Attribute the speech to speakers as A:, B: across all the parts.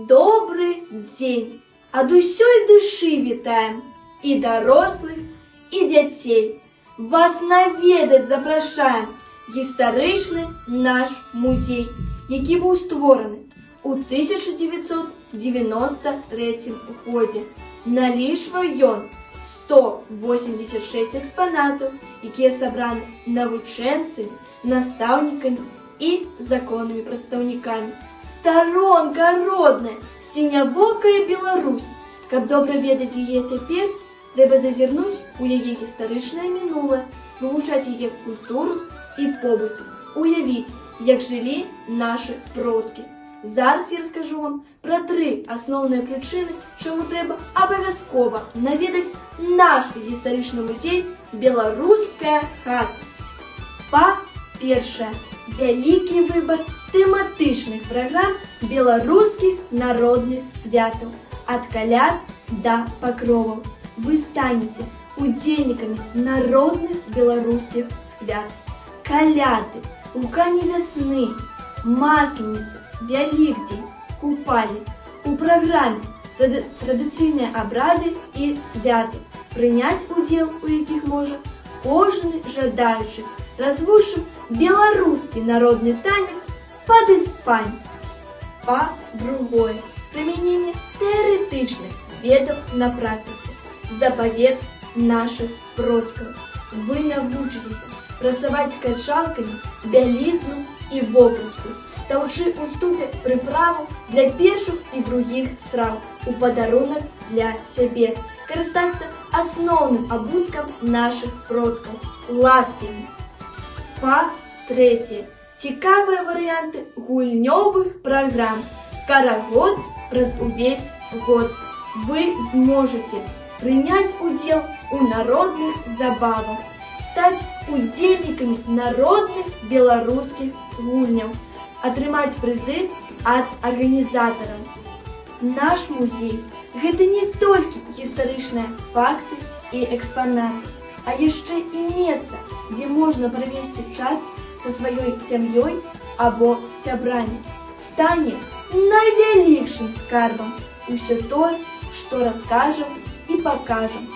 A: Добры дзень! Ад усёй душы вітаем і дарослых, і дзяцей. Вас наведаць запрашаем гістарычны наш музей, які быў створаны ў 1993 годзе. Налічвае ён 186 экспанатаў, якія сабраны навучэнцамі, настаўнікамі і законнымі прадстаўнікамі. Старонка родная, сінявокая Беларусь. Каб добра ведаць яе цяпер, трэба зазірнуць у яе гістарычнае мінулае, вывучаць яе культуру і побыт, уявіць, як жылі нашы продкі. Зараз я раскажу вам пра тры асноўныя прычыны, чаму трэба абавязкова наведаць наш гістарычны музей «Беларуская хата». Па-першае, вялікі выбар тэматычных праграм беларускіх народных святаў ад Каляд да Пакроваў. Вы станеце удзельнікамі народных беларускіх свят. Каляды, Гуканне вясны, Масленіца, Вялікдзень, Купалле. У праграме традыцыйныя абрады і святы, прыняць удзел у якіх можа кожны жадаючы. Развучым беларускі народны танец падыспань. Па-другое, прымяненне тэарэтычных ведаў на практыцы. Запавет нашых продкаў. Вы навучыцеся прасаваць качалкамі бялізну і вопратку, таўчы ў ступе прыправу для першых і другіх страў у падарунак для сябе, карыстацца асноўным абуткам нашых продкаў — лапцямі. Па-трэцяе, цікавыя варыянты гульнёвых праграм. Карагод праз увесь год. Вы зможаце прыняць удзел у народных забавах, стаць удзельнікамі народных беларускіх гульняў, атрымаць прызы ад арганізатараў. Наш музей — гэта не толькі гістарычныя факты і экспанаты, а яшчэ і месца, дзе можна правесці час са сваёй сям'ёй або сябрамі. Стане найвялікшым скарбам усё тое, што раскажам і пакажам.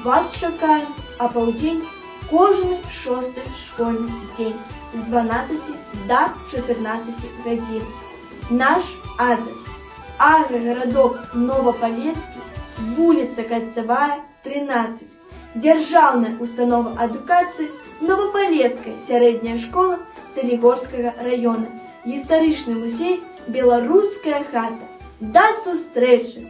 A: Вас чакаем апаўдзень кожны шосты школьны дзень з 12 да 14 гадзін. Наш адрес: аграгарадок Новапалескі, вуліца Кальцавая, 13. Дзяржаўная установа адукацыі Новапалеская сярэдняя школа Салігорскага раёна. Гістарычны музей «Беларуская хата». Да сустрэчы!